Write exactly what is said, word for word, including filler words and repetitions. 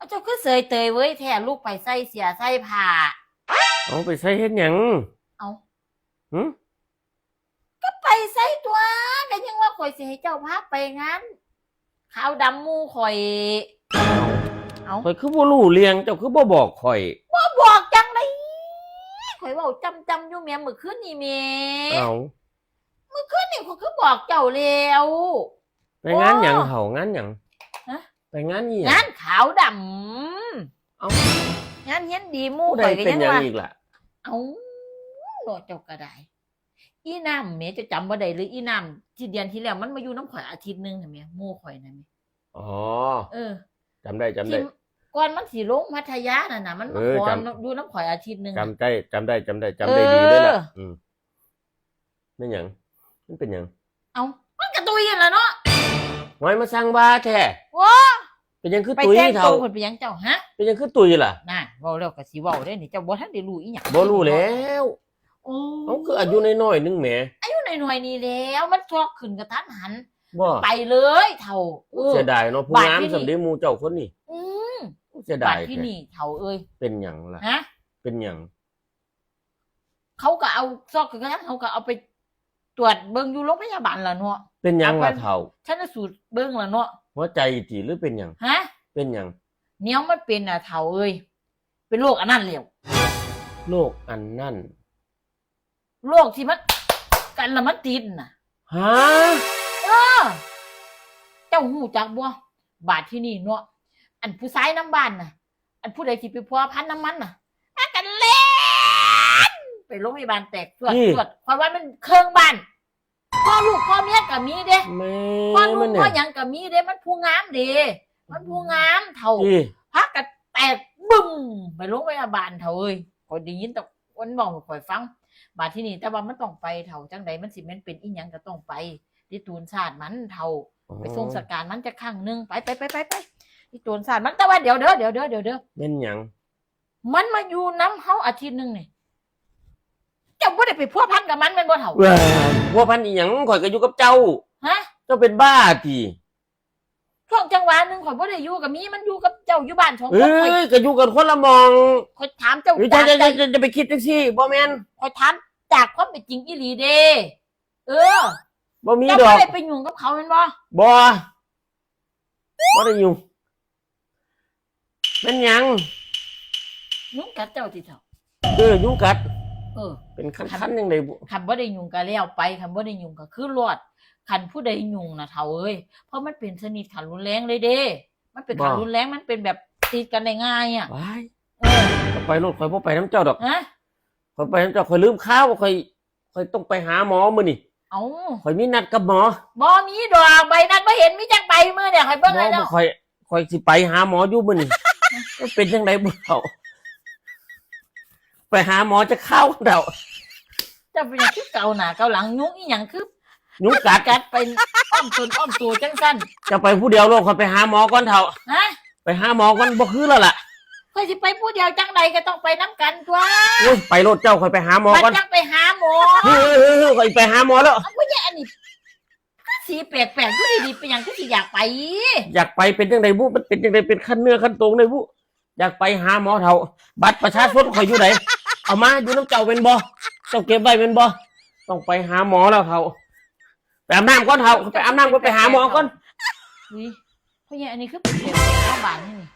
เจ้าคือเสยเตยเว้ยแท้ ลุกไปใส่เสื้อใส่ผ้า เอาไปใส่เฮ็ดหยัง เอา หึ ก็ไปใส่ตัว ก็ยังว่าข่อยสิให้เจ้าพาไปงาน ขาวดำหมู่ข่อย เอา ข่อยคือบ่รู้เรื่อง เจ้าคือบ่บอกข่อย บ่บอกจังได๋ ข่อยเว้าจำๆอยู่แหม มื้อคืนนี้แหม เอา มื้อคืนนี้ข่อยคือบอกเจ้าแล้ว ไปงานหยัง โอ้ เฒ่า งานหยัง ฮะ ไปงานอีหยัง งานขาวดำ เอ้า งานเฮียนดีหมู่ ผู้ใด ข่อยก็ เป็นหยัง ยังว่า อีกล่ะ เอ้า เนาะ เจ้าก็ได้ อีน้ำแหม เจ้าจำบ่ได้หรือ อีน้ำที่เดือนที่แล้วมันมาอยู่นำข่อยอาทิตย์หนึ่งหั่นแหม หมู่ข่อยนั่นแหม อ๋อ เออ จำได้ จำได้ ที่ก่อนมันสิลงพัทยานั่นน่ะ มันมา เออ ขอ จำ อยู่นำข่อยอาทิตย์หนึ่ง จำได้ จำได้ จำได้ จำได้ดีเลยล่ะ เออ อืม แม่นหยัง มันเป็นหยัง เอ้า มันกะตุยหั่นล่ะเนาะ ไว้มาสั่งว่าแท้ โอ้ เป็นหยังคือ ไป ตุย แต่ง เฒ่า ตัวเพิ่นเป็นหยังเจ้า ฮะ เป็นหยังคือตุยล่ะ นั่น เว้าแล้วก็สิเว้าเด้นี่ เจ้าบ่ทันได้รู้อีหยัง บ่รู้แล้ว โอ้ เอ้า คืออายุน้อยๆนึงแหม อายุน้อยๆนี่แล้ว มันซอกขึ้นกะทันหัน บ่ ไปเลยเฒ่า เออ เสียดายเนาะ ผู้งาม บาดที่นี่ ส่ำเด้หมู่เจ้าคนนี้ อืม เสียดาย บาดที่นี่เฒ่าเอ้ย เป็นหยังล่ะ ฮะ เป็นหยัง เขาก็เอาซอกกะทันหัน เขาก็เอาไปตรวจเบิ่งอยู่โรงพยาบาลล่ะเนาะ เป็นหยังล่ะ เอาไป เฒ่า ชันสูตรเบิ่งล่ะเนาะ หัวใจติหรือเป็นหยัง ฮะ เป็นหยัง แนวมันเป็นน่ะเฒ่าเอ้ย เป็นโรคอันนั้นแล้ว โรคอันนั้น โรคที่มัน กันแล้วมันติดน่ะ ฮะ เออ เจ้าฮู้จักบ่ บาดที่นี่เนาะ อันผู้ชายนำบ้านน่ะ อันผู้ใดสิไปพัวพันนำมันน่ะ พากันแล่นไปโรงพยาบาลแตกสวด นี่ สวด เพราะว่ามันเครื่องบ้าน พ่อลูกพ่อเมียก็มีเด้ แม่ พ่อลูก มันเนี่ย พ่อหยังก็มีเด้ มันผู้งามเด้ มันผู้งามเฒ่า นี่ พากันแตกบึ้มไปโรงพยาบาลเฒ่าเอ้ย ข้อยได้ยินแต่คนบอกให้ข้อยฟัง บาดที่นี่ แต่ว่ามันต้องไปเฒ่า จังใดมันสิแม่นเป็นอีหยังก็ต้องไป ที่ตูนชาติมันเฒ่า อ๋อ ไปส่งสการมันจักครั้งหนึ่ง ไป ไป ไป ไป ไป ที่ตูนชาติมัน แต่ว่าเดี๋ยวเด้อ เดี๋ยวเด้อ เดี๋ยวเด้อ เป็นหยัง มันมาอยู่นำเฮาอาทิตย์หนึ่งนี่ เจ้าบ่ได้ไปพัวพันกับมันแม่นบ่เฒ่า เว้ย พัวพันอีหยัง ข่อยก็อยู่กับเจ้า ฮะ เจ้าเป็นบ้าติ ช่วงจังหวะหนึ่งข่อยบ่ได้อยู่กับมี มันอยู่กับเจ้าอยู่บ้านสองคน เอ้ย ข่อย ก็อยู่กันคนละหม่อง ข่อยถามเจ้า เอ้ย จากใจ อย่า อย่า อย่า อย่าไปคิดจังซี่ บ่แม่น ข่อยถามจากความเป็นจริงอีหลีเด้ เออ บ่มี เจ้า ดอก บ่ได้ไปยุ่งกับเขาแม่นบ่ บ่ บ่ได้ยุ่ง แม่นหยัง ยุงกัดเจ้าติเฒ่า เออ ยุงกัด เออ เป็นคันๆ คัน จังใดบุ คันบ่ได้ยุ่งก็แล้วไป คันบ่ได้ยุ่งก็คือรอด คันผู้ใดยุ่งน่ะเฒ่าเอ้ย เพราะมันเป็นชนิดขั้นรุนแรงเลยเด้ มันเป็นขั้น บ่ รุนแรง มันเป็นแบบติดกันได้ง่ายอะ ว้าย เออ ไปโลด ข่อยบ่ไปนำเจ้าดอก ฮะ ข่อยไปนำเจ้า ข่อยลืมข่าว ข่อย ข่อยต้องไปหาหมอมื้อนี้ เอ้า ข่อยมีนัดกับหมอ บ่มีดอก ใบนัดบ่เห็นมีจักใบมื้อเนี่ย ข่อยเบิ่ง บ่ แล้ว บ่ ข่อย ข่อยสิไปหาหมออยู่มื้อนี้ มันเป็นจังใดบ่เฒ่า ไปหาหมอจักคราวเฒ่า เจ้าเป็นหยังคือเกาหน้าเกาหลัง ยุงอีหยังคือ ยุงกัด กัดไปอ้อมตนอ้อมตัวจังซั่น เจ้าไปผู้เดียวโลด ข่อยไปหาหมอก่อนเฒ่า ฮะ ไปหาหมอก่อน บ่คือแล้วล่ะ ข่อยสิไปผู้เดียวจังใดก็ต้องไปนำกันตั๊ว โอ้ย ไปโลดเจ้า ข่อยไปหาหมอก่อน บัดจั่งไปหาหมอ เฮ้ย เฮ้ย เฮ้ย เฮ้ย ข่อยไปหาหมอแล้ว เอาผู้ใหญ่อันนี้ คือสีแปลกๆ อยู่ดีๆ เป็นหยังคือสิอยากไป อยากไปเป็นจังใดบุ มันเป็นจังใด เป็นคันเนื้อคันตรงใดบุ อยากไปหาหมอเฒ่า บัตรประชาชนข่อยอยู่ไหน เอามาอยู่นำเจ้าแม่นบ่ เจ้าเก็บไว้แม่นบ่ ต้องไปหาหมอแล้วเฒ่า ไปอาบน้ำก่อนเฒ่า ไปอาบน้ำก่อน ไปหาหมอก่อน อุ๊ย พ่อใหญ่อันนี้คือเป็นแบบชาวบ้านนี่นี่